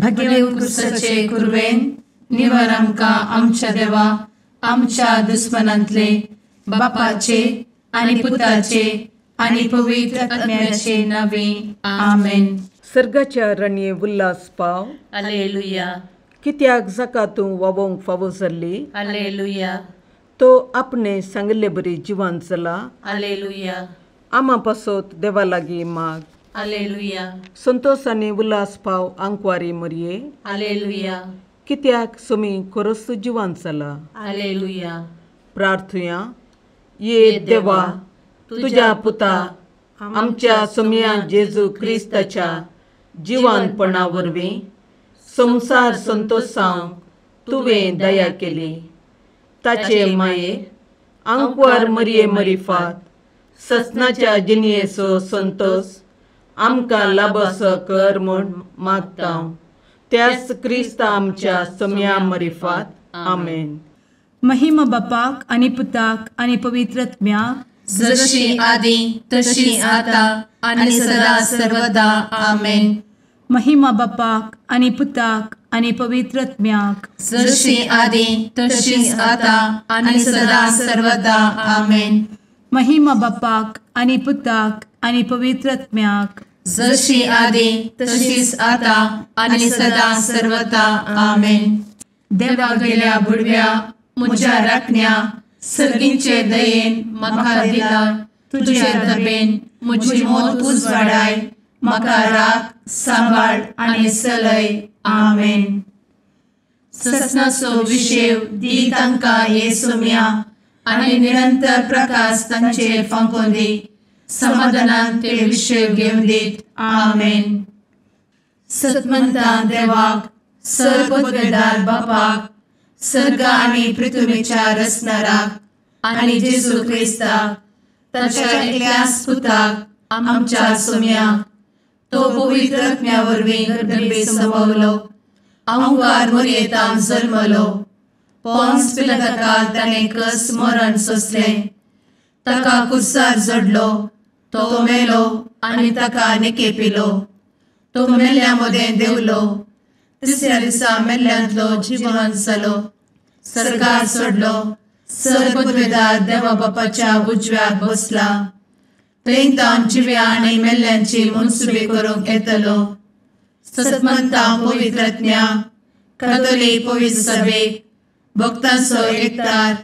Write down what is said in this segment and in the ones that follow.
भगेवन क्रिस्ताचे कुरवेन निवार आमकां आमच्या देवा आमच्या दुस्मनांतले बापाचे आनी पुताचे आनी पवित्र आत्म्याचे नावे आमेन. सर्गाच्या रणये उल्हास पाव. हालेलुया. कित्याक जाका तूं वावोंक फावो जाल्ली. हालेलुया. तो आपणे सांगिल्ले बरी जिवान जाला. हालेलुया. आमा पासत देवा लागीं माग. हालेलुया. संतोष आनी उल्हास पाव आंकवारी मरये. हालेलुया. कित्याक सोमी खरोच जिवान जाला. हालेलुया. प्रार्थुया. ये देवा तुज्या पुता आमच्या सोमया जेजू क्रिस्ताच्या जिवानपणा वरवीं संवसार संतोषांक तुवें दया केली. ताचे माये आंकवार मरये मरिफात ससनाच्या जिणयेचो संतोष आमकां लाभसो कर म्हूण मागता त्याच क्रिस्ता आमच्या सोमया मरिफात. आमेन. महिमा बापाक आनी पुताक आनी पवित्र आत्म्याक, जशी आदी तशी आता आनी सदा सर्वदा. आमेन. महिमा बापाक आनी पुताक आनी पवित्र आत्म्याक, जशी आदी तशी आता आनी सदा सर्वदा. आमेन. महिमा बापाक आनी पुताक आनी पवित्र आत्म्याक, जशी आदी तशीच आता आनी सदा सर्वदा. आमेन. देवा गेल्या बुडव्या म्हज्या राखण्या सर्गींचे दयेन म्हाका दिला तुजे दबेन म्हजी मोत उजवाडाय म्हाका राख सांबाळ आनी सलय. आमेन. ससनाचो विशेव दी तांकां हे सोम्या आनी निरंतर प्रकाश तांचेर फांकोवन दी. समाधानान ते विशेव घेवन दीत. आमेन. सतमंता देवाक सर्वपदवेदार बापाक सर्ग आनी पृथ्वीच्या रचणाराक आनी जेजू क्रिस्ताक ताच्या एकल्याच पुताक आमच्या सोम्याक तो पवित्र आत्म्या वरवीं गर्भे संभवलो आंकार मोरयेतान जल्मलो पोन्स पिलाताकाल ताणें कस मरण सोंसलें ताका कुर्सार जडलो तो मेलो आनी ताका निकेपिलो तो मेल्ल्या मदें देंवलो तिसऱ्या दिसा मेल्ल्यांतलो जिवन जालो सर्गार सोडलो सर्वपदवेदार देवा बापाच्या उजव्याक बसला थंय तावन जिव्या आनी मेल्ल्यांची मनसुबी करूंक येतलो. सतमंता पवित्र आत्म्या कातोलीक पवित्र सभेक भक्तांचो एकतार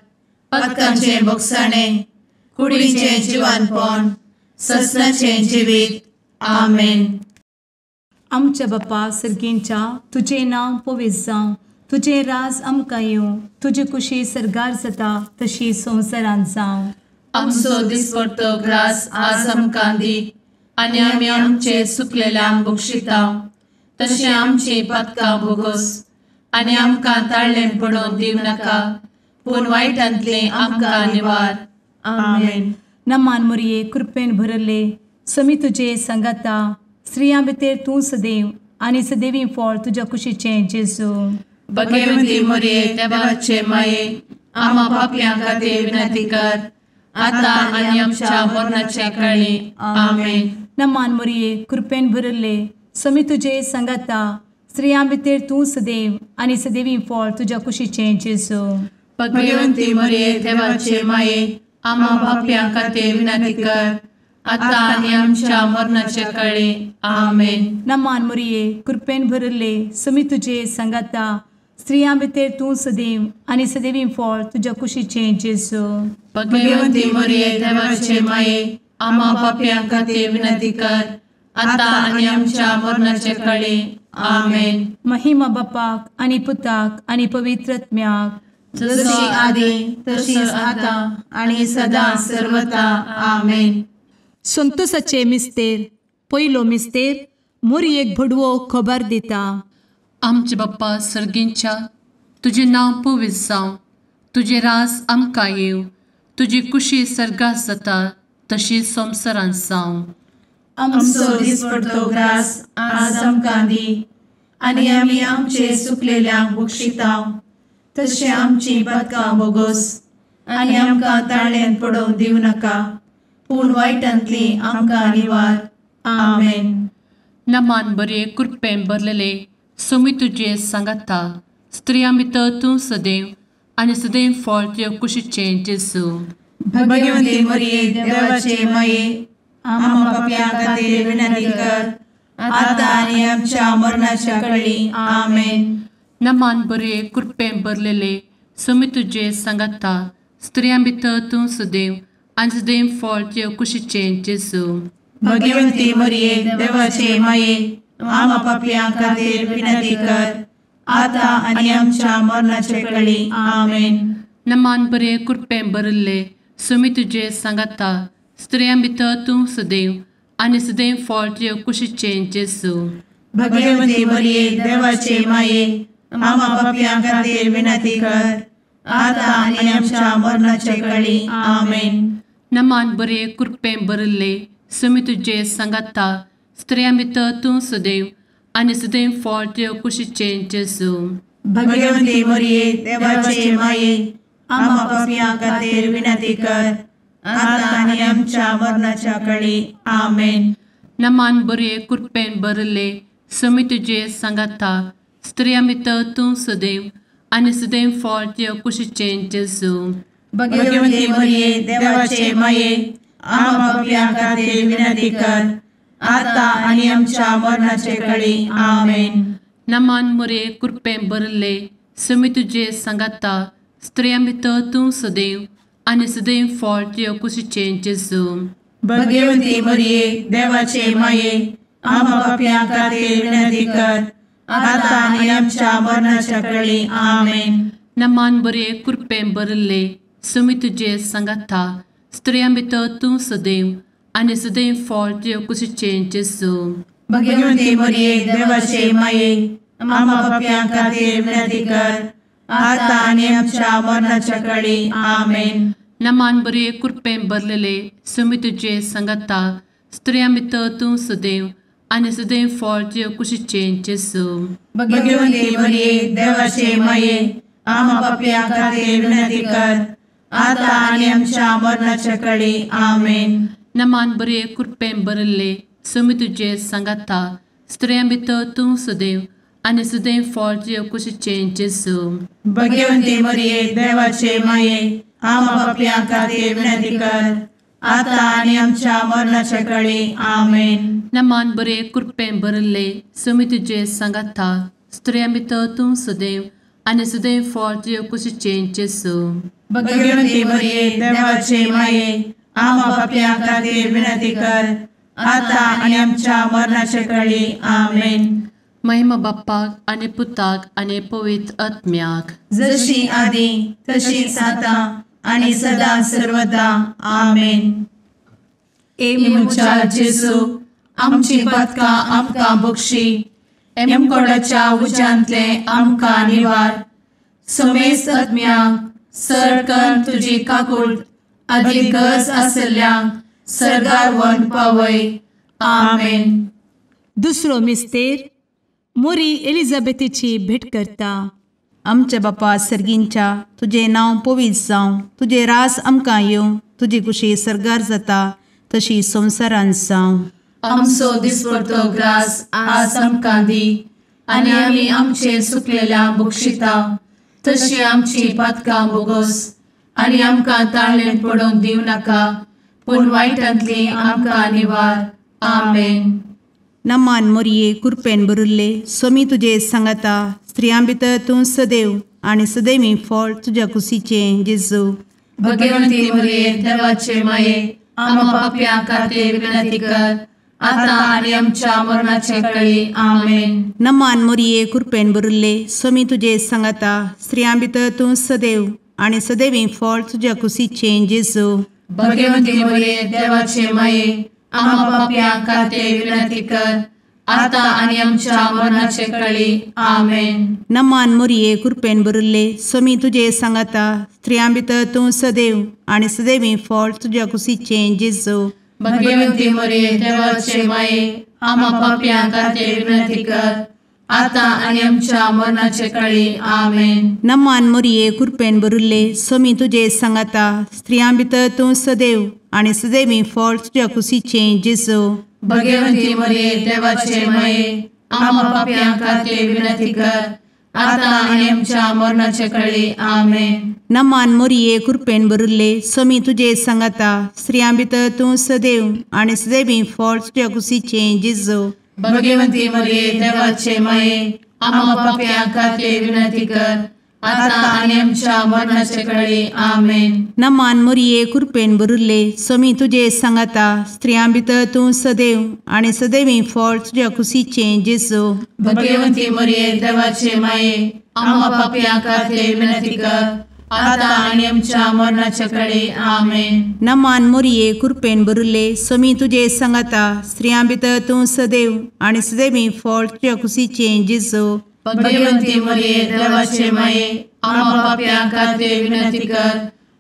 पातकांचें भोगसाणें कुडीचें जिवानपण ससनाचें जिवीत. आमेन. आमच्या बापा सर्गींच्या तुजें नांव पवित्र जावं, तुजें राज आमकां येवं, तुजी कुशी सर्गार जाता तशी संवसारांत जावं. आमचो दिसपडतो ग्रास आज आमकां दी आनी आमी आमचे सुकलेल्यांक बक्षिता तशें आमची पातकां भोगोस आनी आमकां ताळ्ळें पडोवन दिवं नाका पूण वायटांतलें आमकां निवार. आमेन. नमान मोरये कृपेन भरले समी तुजे सांगाता स्त्रियां भितर तूं सदैव आनी सदैवी फळ तुज्या कुशीचें जेजू. भगवंती मोरये देवाचे माये आमा पापयां खातीर विनंती कर आता आनी आमच्या मरणाच्या काळी. आमेन. नमान मोरये कृपेन भरले समी तुजे सांगाता स्त्रियां भितर तूं सदैव आनी सदैवी फळ तुज्या कुशीचें जेजू. भगवंती मोरये देवाचे माये आमा पापयां खातीर विनंती कर आता आनी आमच्या मरणाच्या काळी. आमेन. नमान मोरये कृपेन भरले समी तुजे सांगाता स्त्रियां भितर तूं सदैव आनी सदैवी फळ तुज्या कुशीचें जेजू. भगवंती मोरये देवाचे माये आमा पापयां खातीर विनंती कर आता आनी आमच्या मरणाच्या काळी. आमेन. महिमा बापाक आनी पुताक आनी पवित्र आत्म्याक, जशी आदी तशीच आता आनी सदा सर्वता. आमेन. संतोषाचे मिस्तेर पयलो मिस्तेर मोरयेक भडवो खबर दिता. आमचे बाप्पा सर्गींच्या तुजें नांव पवित्र जावं, तुजें राज आमकां येवं, तुजी कुशी सर्गात जाता तशी संवसारांत जावं. आमचो दिसपडतो ग्रास आज आमकां दी आनी आमी आमचे सुकलेल्यांक बक्षिता तशें आमची पातकां भोगोस आनी आमकां ताळ्ळेंत पडोवंक दिवं नाका पूण वायटांतली आमकां निवार. आमेन. नमान बरे कृपेन भरलेले सोमी तुजे सांगाता, स्त्रियां भितर तूं सदैव आनी सदैव फळ तुज्या कुशीचें जेजू। भगवती मरिये देवाचे माये, आम्हा पाप्यां खातीर विनंती कर, आता आनी आमच्या मरणाच्या कळी। आमेन। नमान बरे कृपेन भरलेले, सोमी तुजे सांगाता, स्त्रियां भितर तूं सदैव आनी सदैव फळ तुज्या कुशीचें जेजू। भगवती मरिये देवाचे माये, आम्हा पाप्यां खातीर विनंती कर, आता आनी आमच्या मरणाच्या कळी। आमेन। नमान बरे कृपेन भरलेले, सोमी तुजे सांगाता, स्त्रियां भितर तूं सदैव आनी सदैव फळ तुज्या कुशीचें जेजू। भगवती मरिये देवाचे माये, आम्हा पाप्यां खातीर विनंती कर, आता आनी आमच्या मरणाच्या कळी। आमेन। नमान बरे कृपेन भरलेले, सोमी तुजे सांगाता, स्त्रियां भितर तूं सदैव आनी सदैव फळ तुज्या कुशीचें जेजू। भगवती मरिये देवाचे माये, आम्हा पाप्यां खातीर विनंती कर, आता आनी आमच्या मरणाच्या कळी। आमेन। नमान बरे कृपेन भरलेले, सोमी तुजे सांगाता, स्त्रियां भितर तूं सदैव आनी सदैव फळ तुज्या कुशीचें जेजू। भगवती मरिये देवाचे माये, आम्हा पाप्यां खातीर विनंती कर, आता आनी आमच्या मरणाचे कळी। आमेन। नमान मरिये कृपेन भरलेले, सोमी तुजे सांगाता, स्त्रियां भितर तूं सदैव आनी सदैव फळ तुज्या कुशीचें जेजू। भगवती मरिये देवाचे माये, आम्हा पाप्यां खातीर विनंती कर, आता आनी आमच्या मरणाच्या कळी। आमेन। नमान बरे कृपेन भरलेले, सोमी तुजे सांगाता, स्त्रियां भितर तूं सदैव आनी सदैव फळ तुज्या कुशीचें जेजू। भगवती मरिये देवाचे माये, आम्हा पाप्यां खातीर विनंती कर, आता आनी आमच्या मरणाच्या कळी। आमेन। नमान बरे कृपेन भरलेले, सोमी तुजे सांगाता, स्त्रियां भितर तूं सदैव आनी सदैव फळ तुज्या कुशीचें जेजू। भगवती मरिये देवाचे माये, आम्हा पाप्यां खातीर विनंती कर, आता आनी आमच्या मरणाच्या कळी। आमेन। नमान बरे कृपेन भरलेले, सोमी तुजे सांगाता, स्त्रियां भितर तूं सदैव आनी सदैव फळ तुज्या कुशीचें जेजू। भगवती मरिये देवाचे माये, आम्हा पाप्यां खातीर विनंती कर, आता आनी आमच्या मरणाच्या कळी। आमेन। नमान बरे कृपेन भरलेले, सोमी तुजे सांगाता, स्त्रियां भितर तूं सदैव आनी सदैव फळ तुज्या कुशीचें जेजू। भगवती मरिये देवाचे माये, आम्हा पाप्यां खातीर विनंती कर, आता आनी आमच्या मरणाच्या कळी। आमेन। महिमा बाप्पाक आनी पुताक आनी पवित्र आत्म्याक, जशी आदी तशीच आता आनी सदा सर्वदा। आमेन। ए म्हज्या जेजू, आमची पातकां आमकां बक्षी, एमकोडाच्या उज्यांतले आमकां निवार, समेस्त आत्म्यांक सरकन तुजी काकूट आदी गरज आशिल्ल्यांक सर्गार व्हरून पावय। आमेन। दुसरो मिस्तेर मोरी एलिझाबेथीची भेट करता। आमच्या बापा सर्गींच्या, तुजें नांव पवित्र जावं, तुजें रास आमकां येवं, तुजी कुशी सर्गार जाता तशी संवसारांत जावं। आमचो दिसपडतो ग्रास आज आमकां दी, आनी आमी आमचे सुकलेल्या बक्षिता तशी आमची पातकां बोगोस, आनी आमकां ताळेन पडोवंक दिवं नाका, पूण वायटांतली आमकां निवार। आमेन। नमान मोरये कृपेन भरिल्ले, सोमी तुजे सांगाता, स्त्रियां भितर तूं सदैव आनी सदैवी फळ तुज्या कुशीचें जेजू। भगवंती मोरये देवाचे माये, आम्हा पाप्यां खातीर विनंती कर, आता आनी आमच्या मरणाचे कळी। आमेन। नमान मोरये कृपेन भरिल्ले, सोमी तुजे सांगाता, स्त्रियां भितर तूं सदैव आनी सदैवी फळ तुज्या कुशीचें जेजू। भगवंती मोरये देवाचे माये, आम्हा पाप्यां खातीर विनंती कर, आता आनी आमच्या मरणाचे कळी। आमेन। नमान मोरये कृपेन भरिल्ले, सोमी तुजे सांगाता, स्त्रियां भितर तूं सदैव आनी सदैवी फळ तुज्या कुशीचें जेजू। भगवंती मोरये देवाचे माये, आम्हा पाप्यां खातीर विनंती कर, आता आनी आमच्या मरणाचे कळी। आमेन। नमान मोरये कृपेन भरिल्ले, सोमी तुजे सांगाता, स्त्रियां भितर तूं सदैव आनी सदैवी फळ तुज्या कुशीचें जेजू। भगवंती मोरये देवाचे माये, आमा पापयां खातीर विनंती कर आतां आनी आमच्या मरणाचे कळी. आमेन. नमान मोरये कृपेन भरिल्ले स्वामी तुजे सांगाता, स्त्रियां भितर तूं सदैव आनी सदैवी फळ तुज्या कुशीचें जेजू. भगवंती मरिये देवाचे माये आमा पापयां खातीर विनंती कर आतां आनी आमच्या मरणाचे कळी. आमेन. नमान मोरये कृपेन भरिल्ले स्वामी तुजे सांगाता, स्त्रियां भितर तूं सदैव आनी सदैवी फळ तुज्या कुशीचें जेजू. भगवंती मरिये देवाचे माये आमा पापयां खातीर विनंती कर आतां आनी आमच्या मरणाचे कळी. आमेन. नमान मोरये कृपेन भरिल्ले स्वामी तुजे सांगाता, स्त्रियां भितर तूं सदैव आनी सदैवी फळ तुज्या कुशीचें जेजू. भगवंती मरिये देवाचे माये आमा पापयां खातीर विनंती कर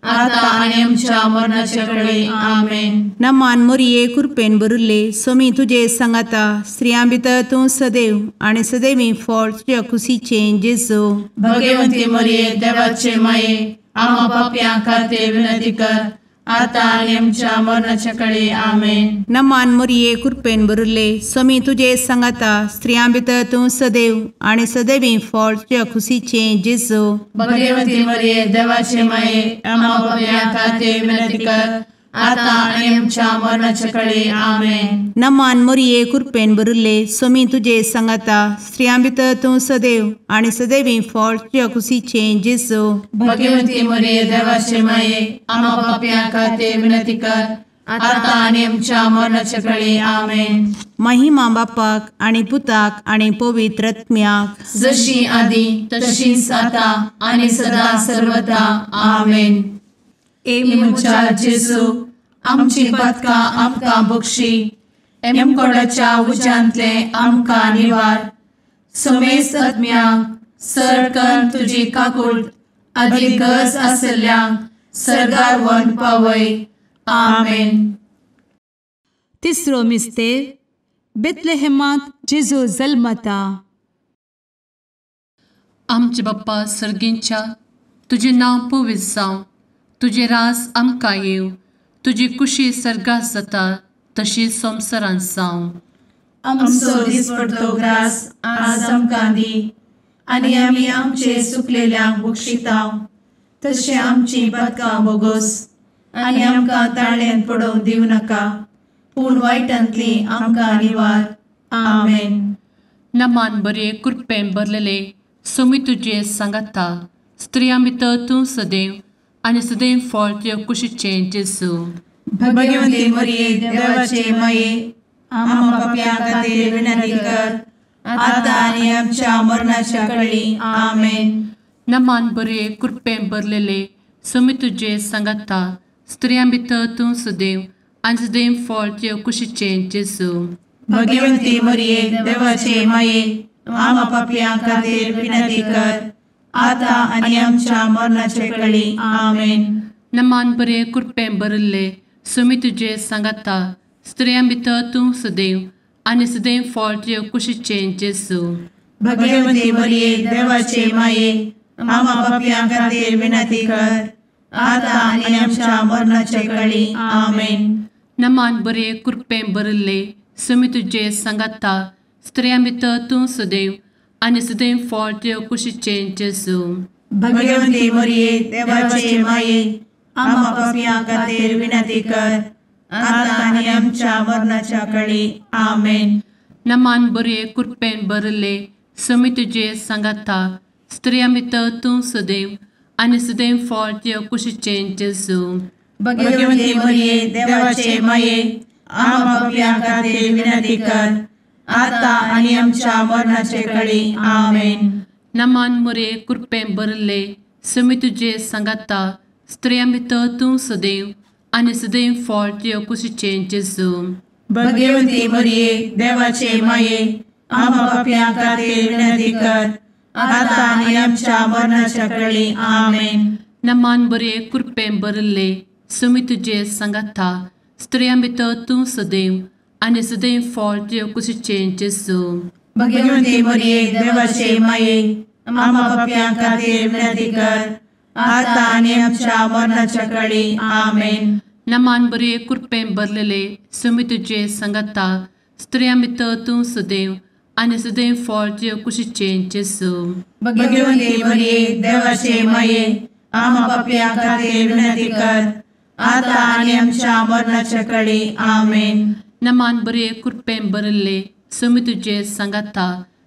आतां आनी आमच्या मरणाचे कळी. आमेन. नमान मोरये कृपेन भरिल्ले स्वामी तुजे सांगाता, स्त्रियां भितर तूं सदैव आनी सदैवी फळ तुज्या कुशीचें जेजू. भगवंती मरिये देवाचे माये आमा पापयां खातीर विनंती कर आतां आनी आमच्या मरणाचे कळी. आमेन. नमान मोरये कृपेन भरिल्ले स्वामी तुजे सांगाता, स्त्रियां भितर तूं सदैव आनी सदैवी फळ तुज्या कुशीचें जेजू. भगवंती मरिये देवाचे माये आमा पापयां खातीर विनंती कर आतां आनी आमच्या मरणाचे कळी. आमेन. नमान मोरये कृपेन भरिल्ले स्वामी तुजे सांगाता, स्त्रियां भितर तूं सदैव आनी सदैवी फळ तुज्या कुशीचें जेजू. भगवंती मरिये देवाचे माये आमा पापयां खातीर विनंती कर आतां आनी आमच्या मरणाचे कळी. आमेन. महिमा बापाक आनी पुताक आनी पवित्र आत्म्याक, जशी आदी तशीच आतां आनी सदा सर्वदा. आमेन. ए म्हज्या जेजू आमची पातकां आमकां बक्षी, एमकोडाच्या उज्यांतले आमकां निवार, समेस्त आत्म्यांक सरकन तुजी काकूट आदी गरज आसल्ल्यांक सर्गार व्हरून पावय. आमेन. तिसरो मिस्तेर बेथलेहेमांत जेजू जल्मता. आमचे बाप्पा सर्गींच्या, तुजें नांव पवित्र जावं, तुजें राज आमकां येवं, तुजी कुशी सर्गात जाता तशी संवसारांत जावं. आमचो दिसपडतो ग्रास आज आमकां दी आनी आमी आमचे सुकलेल्यांक बक्षिता तशें आमची पातकां बोगोस आनी आमकां ताळ्यान पडोवंक दिवं नाका, पूण वायटांतली आमकां निवार. आमेन. नमान बरे कृपेन भरलेले स्वामी तुजे सांगाता, स्त्रियां भितर तूं सदैव आनी सदैव फळ तुज्या कुशीचें जेजू. भगवंती मरिये देवाचे माये आमा पापयां खातीर विनंती कर आतां आनी आमच्या मरणाच्या कळी. आमेन. नमान बरे कृपेन भरलेले स्वामी तुजे सांगाता, स्त्रियां भितर तूं सदैव आनी सदैव फळ तुज्या कुशीचें जेजू. भगवंती मरिये देवाचे माये आमा पापयां खातीर विनंती कर आतां आनी आमच्या मरणाचे कळी. आमेन. नमान बरे कृपेन भरिल्ले स्वामी तुजे सांगाता, स्त्रियां भितर तूं सदैव आनी सदैव फळ तुज्या कुशीचें जेजू. भगवंती मरिये देवाचे माये आमा पापयां खातीर विनंती कर आतां आनी आमच्या मरणाचे कळी. आमेन. नमान बरे कृपेन भरिल्ले स्वामी तुजे सांगाता, स्त्रियां भितर तूं सदैव आनी सदैव फळ तुज्या कुशीचें जेजू. भगवंती मरिये देवाचे माये आमा पापयां खातीर विनंती कर आतां आनी आमच्या मरणाच्या कळी. आमेन. नमान बरे कृपेन भरिल्ले स्वामी तुजे सांगाता, स्त्रियां भितर तूं सदैव आनी सदैव फळ तुज्या कुशीचें जेजू. भगवंती मरिये देवाचे माये आमा पापयां खातीर विनंती कर आतां आनी आमच्या मरणाचे कळी. आमेन. नमान मोरे कृपेन भरिल्ले स्वामी तुजे सांगाता, स्त्रियां भितर तूं सदैव आनी सदैव फळ तुज्या कुशीचें जेजू. भगवंती मरिये देवाचे माये आमा पापयां खातीर विनंती कर आतां आनी आमच्या मरणाच्या कळी. आमेन. नमान बरे कृपेन भरिल्ले स्वामी तुजे सांगाता, स्त्रियां भितर तूं सदैव आनी सदैव फळ तुज्या कुशीचें जेजू. भगवंती मरिये देवाचे माये आमा पापयां खातीर विनंती कर आतां आनी आमच्या मरणाच्या कळी. आमेन. नमान बरे कृपेन भरलेले स्वामी तुजे सांगाता, स्त्रियां भितर तूं सदैव आनी सदैव फळ तुजे कुशीचें जेजू. भगवंती मरिये देवाचे माये, आमा पापयां खातीर विनंती कर, आतां आनी आमच्या मरणाच्या कळी. आमेन. नमान बरे कृपेन भरिल्ले, स्वामी तुजे सांगाता,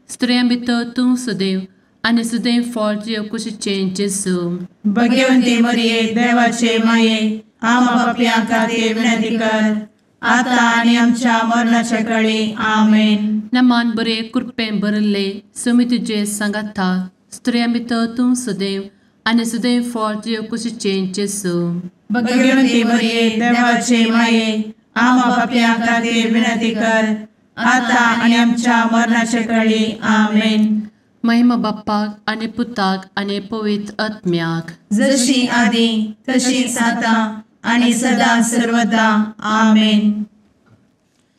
स्त्रियां भितर तूं सदैव आनी सदैव फळ तुजे कुशीचें जेजू. भगवंती मरिये देवाचे माये, आमा पापयां खातीर विनंती कर, आतां आनी आमच्या मरणाच्या कळी. आमेन. नमान बरे कृपेन भरिल्ले, स्वामी तुजे सांगाता, स्त्रियां भितर तूं सदैव आनी सदैव फळ तुजे कुशीचें जेजू. भगवंती मरिये देवाचे माये, आमा पापयां खातीर विनंती कर, आतां आनी आमच्या मरणाच्या कळी. आमेन. महिमा बाप्पाक आनी पुताक आनी पवित्र आत्म्याक, जशी आदी तशीच आतां आनी सदा सर्वदा. आमेन.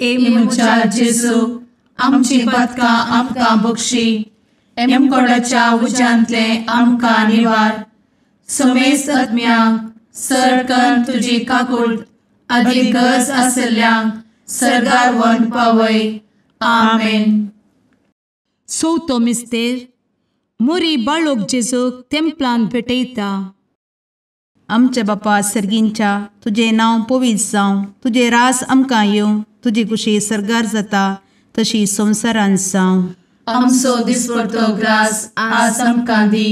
ए म्हज्या जेजू, आमची पातकां आमकां बक्षी, एमकोडाच्या उज्यांतले आमकां निवार, समेस्त आत्म्यांक सरकन तुजी काकूट आदी गरज आसल्ल्यांक सर्गार व्हरून पावय. आमेन. चवथो मिस्तेर. मोरी बाळोक जेजूक तेंपलान भेटयता. आमच्या बापा सर्गींच्या, तुजें नांव पवित्र जावं, तुजें राज आमकां येवं, तुजी कुशी सर्गार जाता तशी संवसारांत जावं. आमचो दिसपडतो ग्रास आज आमकां दी,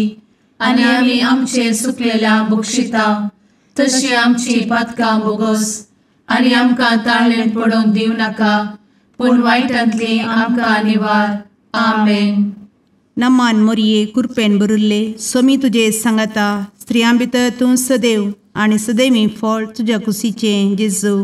आनी आमी आमचे सुकलेल्या बक्षिता तशी आमची पातकां बोगोस, आनी आमकां ताळेन पडोवंक दिवं नाका, पूण वायटांतली आमकां निवार. आमेन. नमान मोरये कुरपेन भरिल्ले, स्वामी तुजे सांगाता, स्त्रियां भितर तूं सदैव आनी सदैवी फळ तुज्या कुशीचें जेजू.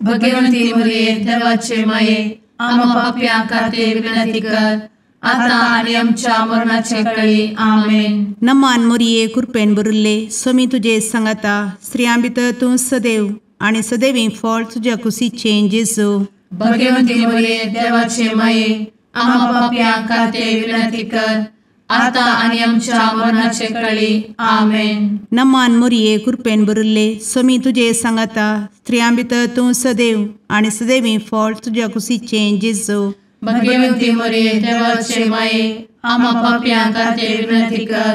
भगवंती मरिये देवाचे माये, आमा पापयां खातीर विनंती कर, आतां आनी आमच्या मरणाचे कळी. आमेन. नमान मोरये कुरपेन भरिल्ले, स्वामी तुजे सांगाता, स्त्रियां भितर तूं सदैव आनी सदैवी फळ तुज्या कुशीचें जेजू. भगवंती मरिये देवाचे माये, आमा पापयां खातीर विनंती कर, आतां आनी आमच्या मरणाचे कळी. आमेन. नमान मोरये कुरपेन भरिल्ले, स्वामी तुजे सांगाता, स्त्रियां भितर तूं सदैव आनी सदैवी फळ तुज्या कुशीचें जेजू. भगवंती मरिये देवाचे माये, आमा पापयां खातीर विनंती कर,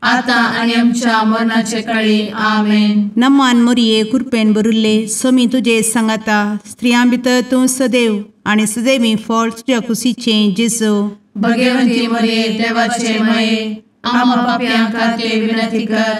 आतां आनी आमच्या मरणाचे कळी. आमेन. नमान मोरये कुरपेन भरिल्ले, स्वामी तुजे सांगाता, स्त्रियां भितर तूं सदैव आनी सदैवी फळ तुज्या कुशीचें जेजू. भगवंती मरिये देवाचे माये, आमा पापयां खातीर विनंती कर,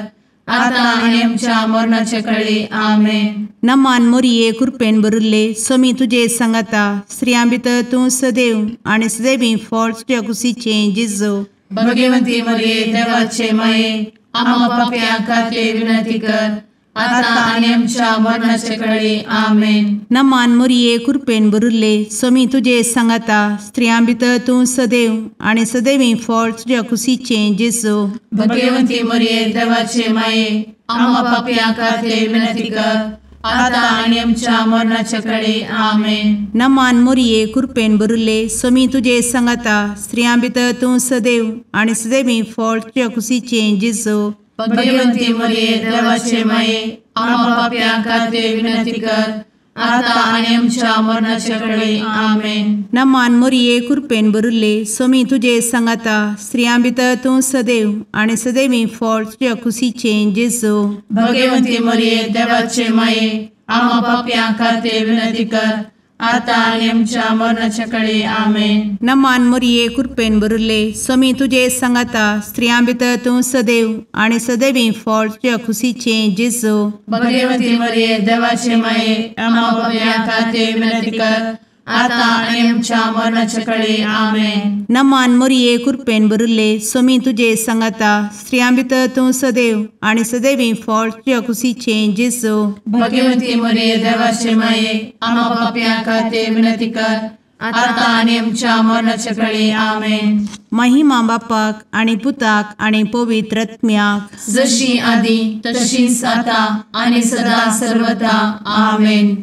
आतां आनी आमच्या मरणाचे कळी. आमेन. नमान मोरये कुरपेन भरिल्ले, स्वामी तुजे सांगाता, स्त्रियां भितर तूं सदैव आनी सदैवी फळ तुज्या कुशीचें जेजू. भगवंती मरिये देवाचे माये, आमा पापयां खातीर विनंती कर, आतां आनी आमच्या मरणाचे कळी. आमेन. नमान मोरये कुरपेन भरिल्ले, स्वामी तुजे सांगाता, स्त्रियां भितर तूं सदैव आनी सदैवी फळ तुज्या कुशीचें जेजू. भगवंती मरिये देवाचे माये, आमा पापयां खातीर विनंती कर, आतां आनी आमच्या मरणाचे कळी. आमेन. नमान मोरये कुरपेन भरिल्ले, स्वामी तुजे सांगाता, स्त्रियां भितर तूं सदैव आनी सदैवी फळ तुज्या कुशीचें जेजू. भगवंती मरिये देवाचे माये, आमा पापयां खातीर विनंती कर, आतां आनी आमच्या मरणाचे कळी. आमेन. नमान मोरये कुरपेन भरिल्ले, स्वामी तुजे सांगाता, स्त्रियां भितर तूं सदैव आनी सदैवी फळ तुज्या कुशीचें जेजू. भगवंती मरिये देवाचे माये, आमा पापयां खातीर विनंती कर, आतां आनी आमच्या मरणाचे कळी. आमेन. नमान मोरये कुरपेन भरिल्ले, स्वामी तुजे सांगाता, स्त्रियां भितर तूं सदैव आनी सदैवी फळ तुज्या कुशीचें जेजू. भगवंती मरिये देवाचे माये, आमा पापयां खातीर विनंती कर, आतां आनी आमच्या मरणाचे कळी. आमेन. नमान मोरये कुरपेन भरिल्ले, स्वामी तुजे सांगाता, स्त्रियां भितर तूं सदैव आनी सदैवी फळ तुज्या कुशीचें जेजू. भगवंती मरिये देवाचे माये, आमा पापयां खातीर विनंती कर, आतां आनी आमच्या मरणाचे कळी. आमेन. महिमा बापाक आनी पुताक आनी पवित्र आत्म्याक, जशी आदी तशीच आतां आनी सदा सर्वदा. आमेन.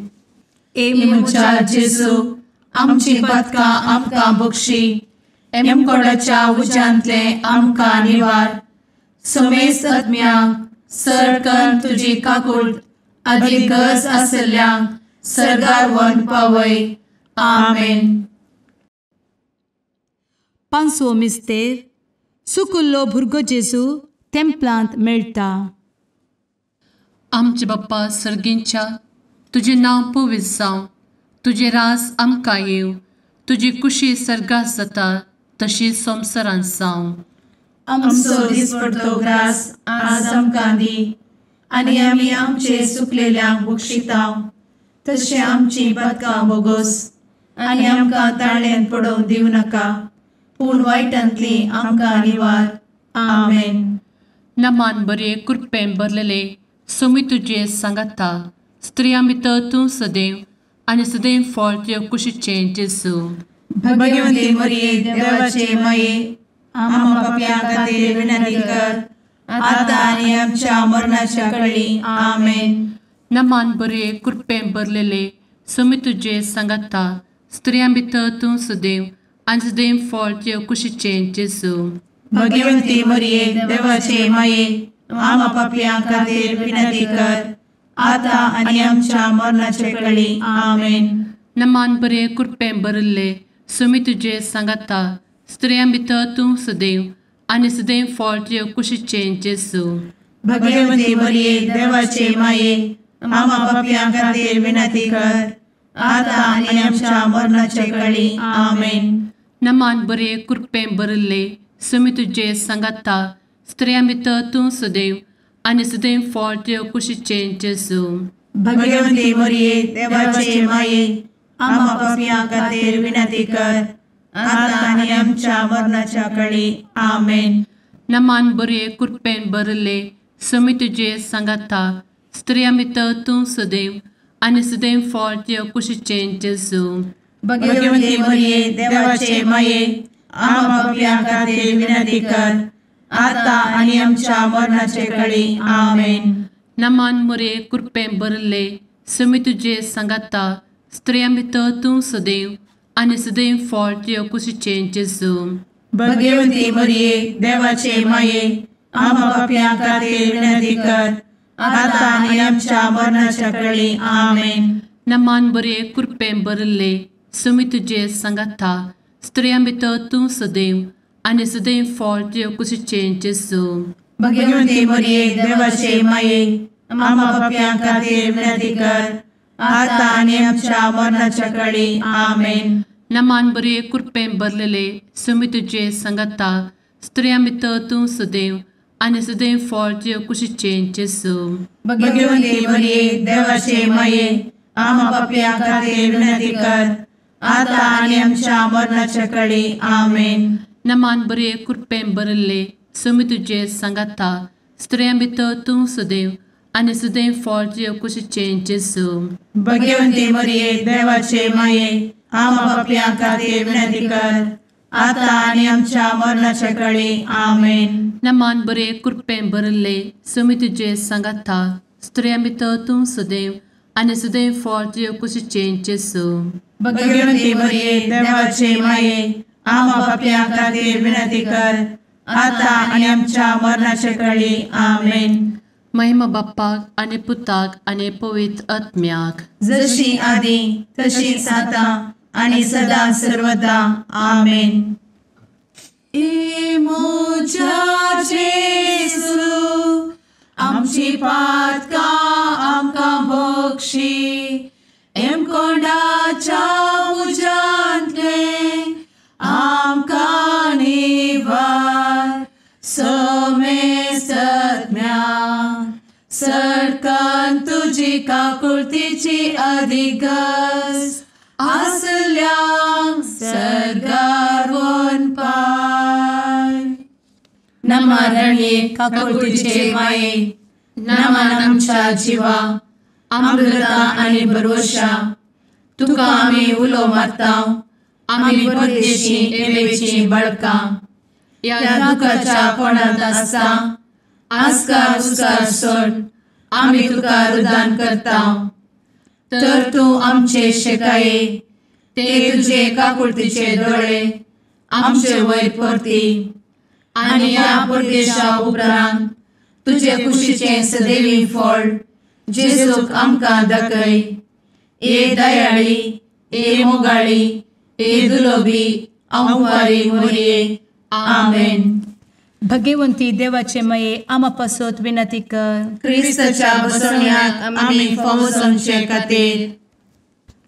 ए म्हज्या जेजू, आमची पातकां आमकां बक्षी, एमकोडाच्या उज्यांतले आमकां निवार, समेस्त आत्म्यांक सरकन तुजी काकूट आदी गरज आसल्ल्यांक सर्गार व्हरून पावय. आमेन. पांचवो मिस्तेर सुकुल्लो भुरगो जेजू तेंपलांत मेळटा. आमचे बाप्पा सर्गींच्या, तुजें नांव पवित्र जावं, तुजें राज आमकां येवं, तुजी कुशी सर्गात जाता तशी संवसारांत जावं. आमचो दिसपडतो ग्रास आज आमकां दी आनी आमी आमचे सुकलेल्यांक बक्षिता तशें आमची पातकां बोगोस आनी आमकां ताळ्यांत पडोवंक दिवं नाका, पूण वायटांतली आमकां निवार. आमेन. नमान बरे कृपेन भरलेले सोमी तुजे सांगाता, स्त्रियां भितर तूं सदैव आनी सदैव फळ तुजे कुशीचें जेजू. भगवंती मरिये देवाचे माये, आम्हा पाप्यां खातीर विनंती कर आतां आनी आमच्या मरणाच्या कळी. आमेन. नमान बरे कृपेन भरलेले सोमी तुजे सांगाता, स्त्रियां भितर तूं सदैव आनी सदैव फळ तुजे कुशीचें जेजू. भगवंती मरिये देवाचे माये, आम्हा पाप्यां खातीर विनंती कर आतां आनी आमच्या मरणाच्या कळी. आमेन. नमान बरे कृपेन भरिल्ले सोमी तुजे सांगाता, स्त्रियां भितर तूं सदैव आनी सदैव फळ तुजे कुशीचें जेजू. भगवंती मरिये देवाचे माये, आम्हा पाप्यां खातीर विनंती कर आतां आनी आमच्या मरणाच्या कळी. आमेन. नमान बरे कृपेन भरिल्ले सोमी तुजे सांगाता, स्त्रियां भितर तूं सदैव आनी सदैव फळ तुजे कुशीचें जेजू. भगवंती मरिये देवाचे माये, आम्हा पाप्यां खातीर विनंती कर आतां आनी आमच्या मरणाच्या कळी. आमेन. नमान बरे कृपेन भरिल्ले सोमी तुजे सांगाता, स्त्रियां भितर तूं सदैव आनी सदैव फळ तुजे कुशीचें जेजू. भगवंती मरिये देवाचे माये, आम्हा पाप्यां खातीर विनंती कर आतां आनी आमच्या मरणाचे कळी. आमेन. नमान मरिये कृपेन भरिल्ले सोमी तुजे सांगाता, स्त्रियां भितर तूं सदैव आनी सदैव फळ तुजे कुशीचें जेजू. भगवंती मरिये देवाचे माये, आम्हा पाप्यां खातीर विनंती कर आतां आनी आमच्या मरणाच्या कळी. आमेन. नमान बरे कृपेन भरिल्ले सोमी तुजे सांगाता, स्त्रियां भितर तूं सदैव आनी सदैव फळ तुजे कुशीचें जेजू. भगवंती मरिये देवाचे माये, आम्हा पाप्यां खातीर विनंती कर आतां आनी आमच्या मरणाच्या कळी. आमेन. नमान बरे कृपेन भरलेले सोमी तुजे सांगाता, स्त्रियां भितर तूं सदैव आनी सदैव फळ तुजे कुशीचें जेजू. भगवंती मरिये देवाचे माये, आम्हा पाप्यां खातीर विनंती कर आतां आनी आमच्या मरणाच्या कळी. आमेन. नमान बरे कृपेन भरिल्ले सोमी तुजे सांगाता, स्त्रियां भितर तूं सदैव आनी सदैव फळ तुजे कुशीचें जेजू. भगवंती मरिये देवाचे माये, आम्हा पाप्यां खातीर विनंती कर आतां आनी आमच्या मरणाच्या कळी. आमेन. नमान बरे कृपेन भरिल्ले सोमी तुजे सांगाता, स्त्रियां भितर तूं सदैव आनी सदैव फळ तुजे कुशीचें जेजू. भगवंती मरिये देवाचे माये, आम्हा पाप्यां खातीर विनंती कर आतां आनी आमच्या मरणाच्या कळी. आमेन. महिमा बाप्पाक आनी पुताक आनी पवित्र आत्म्याक, जशी आदी तशीच आतां आनी सदा सर्वदा. आमेन. ए म्हज्या जेजू, आमची पातकां आमकां बक्षी, एमकोंडाच्या उज्यांतलें आमकां निवार, समेस्तज्ञा सरकान तुजी काकुळतीची अधिगस आसल्यांक सर्गार वनपाय. नमरणे काकुळतीचे माये, नमन आमच्या जिवा, अमृता आनी भरवशा, तुका आमी उलो मारता, आमी परदेशी एवेची बळकां, ह्या दुखाच्या कोणांत आसता आस्कार उस्कार सोड आमी तुका रुदान करता, तर तूं आमचे शेकाये ते तुजे काकुळतीचे दोळे आमचे वयर परती आनी ह्या परदेशा उपरांत तुजे कुशीचें सदैवी फळ जेजूक आमकां दाखय. ए दयाळी, ए मोगाळी, ए दुलोबी आंवकारी मोरये. आमेन. भगवंती देवाचे माये आमा पासत विनंती कर. क्रिस्ताच्या बसवण्याक आमी फावो जावचे खातीर.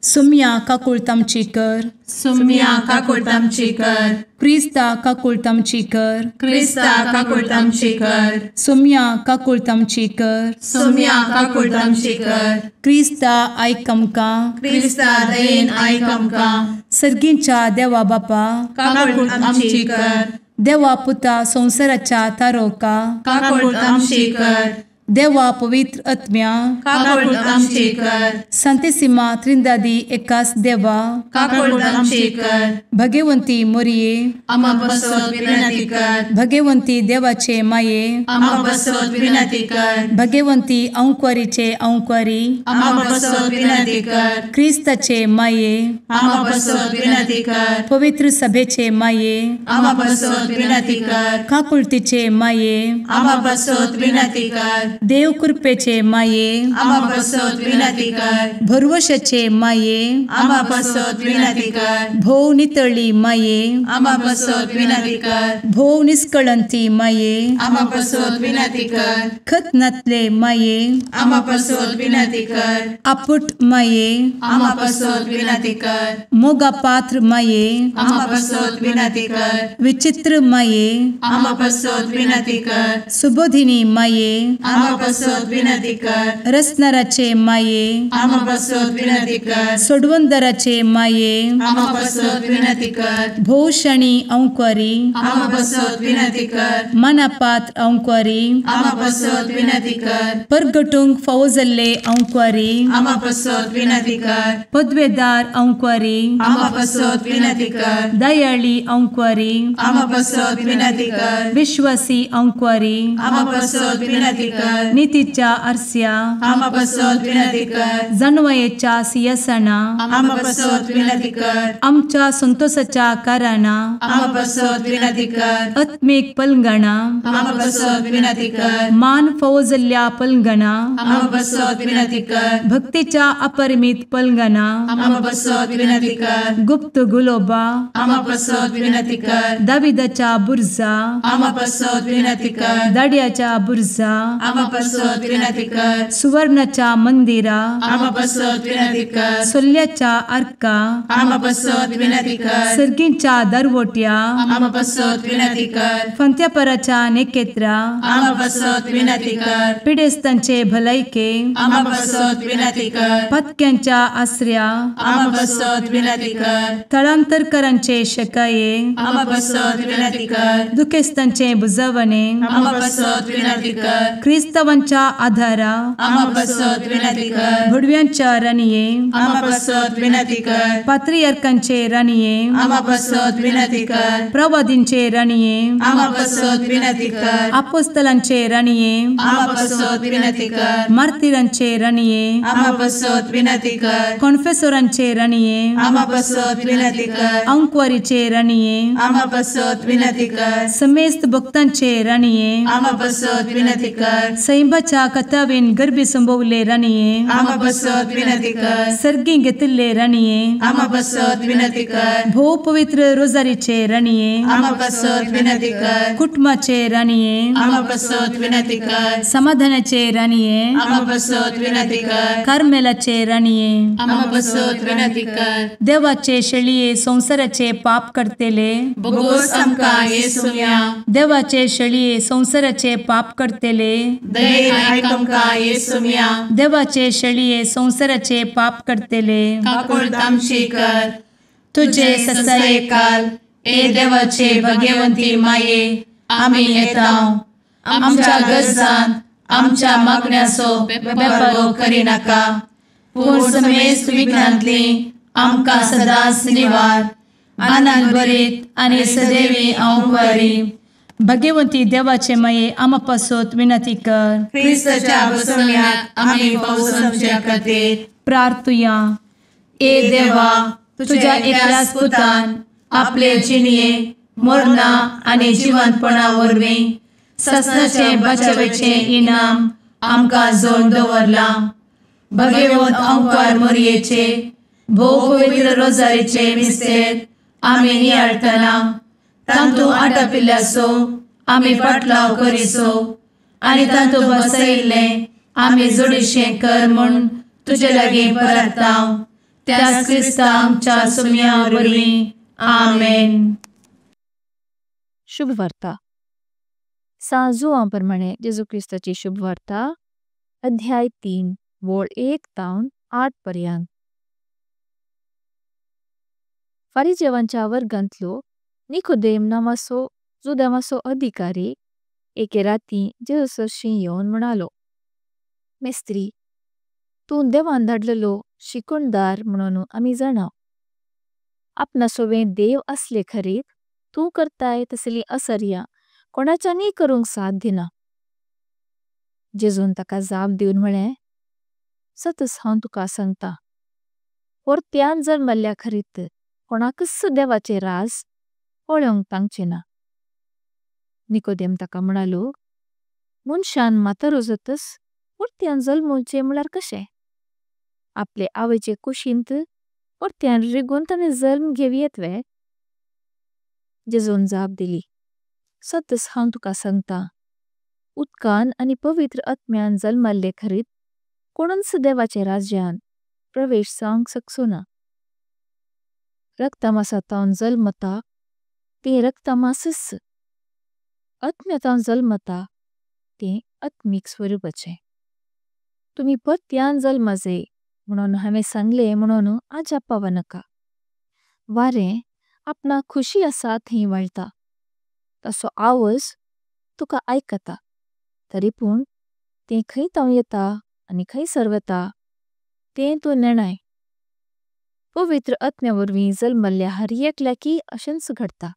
सुम्या काकुळट आमची कर. सुम्या काकुळट आमची कर. क्रिस्ता काकुळट आमची कर. क्रिस्ता काकुळट आमची कर. सुम्या काकुळट आमची कर. सुम्या काकुळट आमची कर. क्रिस्ता आयक आमकां. क्रिस्ता दयेन आयक आमकां. सर्गींच्या देवा बापा काकुळट आमची कर. देवा पुता संवसाराच्या तारोका काकुळट आमची कर. देवा पवित्र आत्म्या काकुळट आमची कर. सांतिसिमा त्रिंदादी एकास देवा काकुळट आमची कर. भगवंती मोरये आमा पासत विनंती कर. भगवंती देवाचे माये आमा पासत विनंती कर. भगवंती अंकुरीचे अंकुरी आमा पासत विनंती कर. क्रिस्ताचे माये आमा पासत विनंती कर. पवित्र सभेचे माये आमा पासत विनंती कर. काकुळतीचे माये आमा पासत विनंती कर. देव कृपेचे माये आमा पासत विनंती कर. भरवशाचे माये आमा पासत विनंती कर. भोव नितळी माये आमा पासत विनंती कर. भोव निष्कळंती माये आमा पासत विनंती कर. खत नातले माये आमा पासत विनंती कर. आपुट माये आमा पासत विनंती कर. मोगा पात्र माये आमा पासत विनंती कर. विचित्र माये आमा पासत विनंती कर. सुबोधिनी माये आमा पासत विनंती कर. रसनाराचे माये आमा पासत विनंती कर. सोडवंदराचे माये आमा पासत विनंती कर. भोवशणी अंकुरी आमा पासत विनंती कर. मनापात्र अंकुरी आमा पासत विनंती कर. परगटूंक फावो जाल्ले अंकुरी आमा पासत विनंती कर. पदवेदार अंकुरी आमा पासत विनंती कर. दयाळी अंकुरी आमा पासत विनंती कर. विश्वासी अंकुरी आमा पासत विनंती कर. नितीच्या आरस्या आमा पासत विनंती कर. जानवयेच्या सिंहासना आमा पासत विनंती कर. आमच्या संतोषाच्या कारणा आमा पासत विनंती कर. आत्मीक पलंगणा आमा पासत विनंती कर. मान फावो जाल्ल्या पलंगणा आमा पासत विनंती कर. भक्तीच्या अपरिमित पलंगणा आमा पासत विनंती कर. गुप्त गुलोबा आमा पासत विनंती कर. दाविदाच्या बुर्जा आमा पासत विनंती कर. दाड्याच्या बुर्जा आमा पासत विनंती कर. सुवर्णाच्या मंदिरा आमा पासत विनंती कर. सोल्याच्या आर्का आमा पासत विनंती कर. सर्गींच्या दरवट्या आमा पासत विनंती कर. फंत्यापराच्या नेकेत्रा आमा पासत विनंती कर. पिडेस्तांचे भलायके आमा पासत विनंती कर. पत्क्यांच्या आसऱ्या आमा पासत विनंती कर. थळांतरकरांचे शकाये आमा पासत विनंती कर. दुखेस्तांचे बुजवणे आमा पासत विनंती कर. क्रिस्तावांच्या आधारा आमा पासत विनंती कर. भुडव्यांच्या राणये आमा पासत विनंती कर. पात्रियार्कांचे राणये आमा पासत विनंती कर. प्रवादींचे राणये आमा पासत विनंती कर. आपोस्तलांचे राणये आमा पासत विनंती कर. मार्तिरांचे राणये आमा पासत विनंती कर. कॉन्फेसोरांचे राणये आमा पासत विनंती कर. अंकुवारीचे राणये आमा पासत विनंती कर. समेस्त भक्तांचे राणये आमा पासत विनंती कर. सैंबाच्या कथावेन गर्भी संभवले राणये आमा पासत विनंती कर. सर्गी घेतिल्ले राणये आमा पासत विनंती कर. भोव पवित्र रोजारीचे राणये आमा पासत विनंती कर. कुटुंबाचे राणये आमा पासत विनंती कर. समाधानाचे राणये आमा पासत विनंती कर. कार्मेलाचे राणये आमा पासत विनंती कर. देवाचे शेळये संवसाराचे पाप करतेले बोगोस आमकां येसुम्या देवाचे शेळये संवसाराचे पाप करतेले दयेन आयक आमकां येसुम्या देवाचे शेळये संवसाराचे पाप करतेले काकुळट आमची कर. तुझे ससायेकाल ए देवाचे भगवंती माये आमी येता आमच्या गरजान आमच्या मागण्याचो बेपारो करिनाका पूण समेस्त विघ्नांतली आमकां सदांच निवार आनंद भरीत आनी सदैवी अंकुरी. भगवंती देवाचे माये आमा पासत विनंती कर. क्रिस्ताच्या बसवण्याक आमी फावो जावचे खातीर प्रार्थुया. ए देवा तुझ्या एकल्याच पुतान आपले जिणये मरणा आनी जिवंतपणा वरवीं ससनाचें बचावेचें इनाम आमकां जोडून दवरलां. भगवंत अंकार मोरयेचे भोव पवित्र रोजारीचे मिस्तेर आमी नियाळटना तांतू आटापिल्ल्याचो आमी पाटलाव करिसो आनी तांतू बसयिल्लें आमी जोडीशें कर म्हूण तुजे लागीं परता त्याच क्रिस्ता आमच्या सुम्या वरवीं आमेन। शुभवार्ता। सां जुआं परमाणे जेजू क्रिस्ताची शुभवार्ता अध्याय 3 वोळ 1 ताऊन 8 पर्यंत। फारिजेवांच्या वर्गांतलो निकोदेम नामाचो जुदेवाचो अधिकारी एके राती जेजू सरशी येवन म्हणालो, मेस्त्री, तू देवान धाडलेलो शिकोंदार म्होणों आमी जाणाव। आपणा सोवे देव असले खरीत तू करताय तसली असर्या कोणाचें करुंक साथ दिना। जेजून तका जाप दिवन म्हळे, सतस हांव तुका सांगता, पोर्त्यान जन्मल्या खरीत कोणाकस देवाचे राज पळोंक तांचे ना। निकोदेम तका म्हणालो, मुनशान म्हातारो जातस पोर्त्यान जल्मोंचे म्होळ्यार कशे? आपले आवैचे कुशिंत पोर्त्यान रिगों ताणे जल्म घेवियेत वे? जेजून जाप दिली, सतस हांव तुका सांगता, उत्कान आनी पवित्र आत्म्यान जल्मले खरीत कोणास देवाचे राज्यान प्रवेश जावंक शकसो ना। रक्तमासाताऊन जल्मता तें रक्तमासस, आत्म्याताऊन जल्मता तें आत्मिक स्वरूपाचे। तुमी पोर्त्यान जल्मजे म्होणों हांवें सांगले म्होणों आजप नका। वारें आपणाक खुशी असा थैं वळता, तसो आवाज तुका ऐकता, तरीपुण तें खाय ताऊन येता आनी खाय सरवता तें तू नेणाय। पवित्र आत्म्या वरवीं जल्मल्या हर एकल्याकी अशेंच घडता।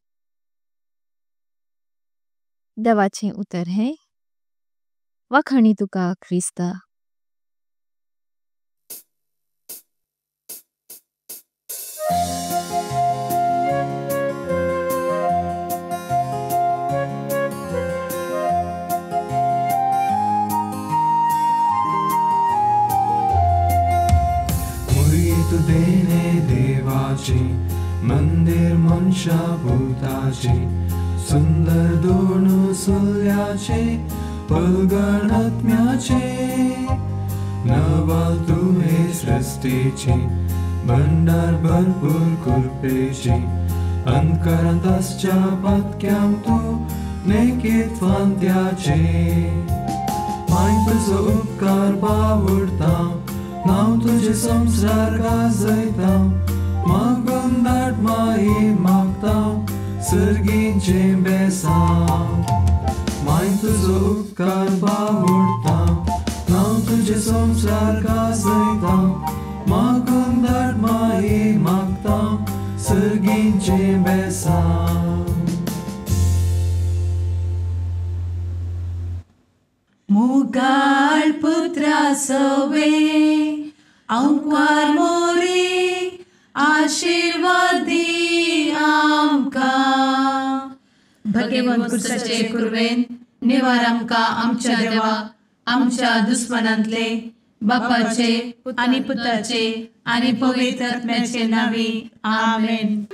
देवाचें उतर हें वाखाणी तुका ख्रिस्ता। मंदिर मनशा भूताचे सुंदर दोन सुल्याचे पलगण आत्म्याचे नवाल तुहे सृष्टीचे भंडार भरपूर कृपेचे अंतकरांत आसच्या पातक्यांक तूं नेकीत फांत्याचे माय तुजो उपकार बावडता नांव तुजें संवसार गाजयता मागून धाड माई मागता सर्गीचें बेसांव माय तुजो उपकार बावडता नांव तुजें संवसार गाजयता मागून धाड माई मागता सर्गीचें बेसांव। मुगाळ पुत्रा सवे अंकार मोरे आशीर्वादी आमकां। भगवंत कुर्साचे कुर्वेन निवार आमकां आमच्या देवा आमच्या दुस्मनांतले बापाचे आनी पुताचे आनी पवित्र आत्म्याचे नांवी आमेन।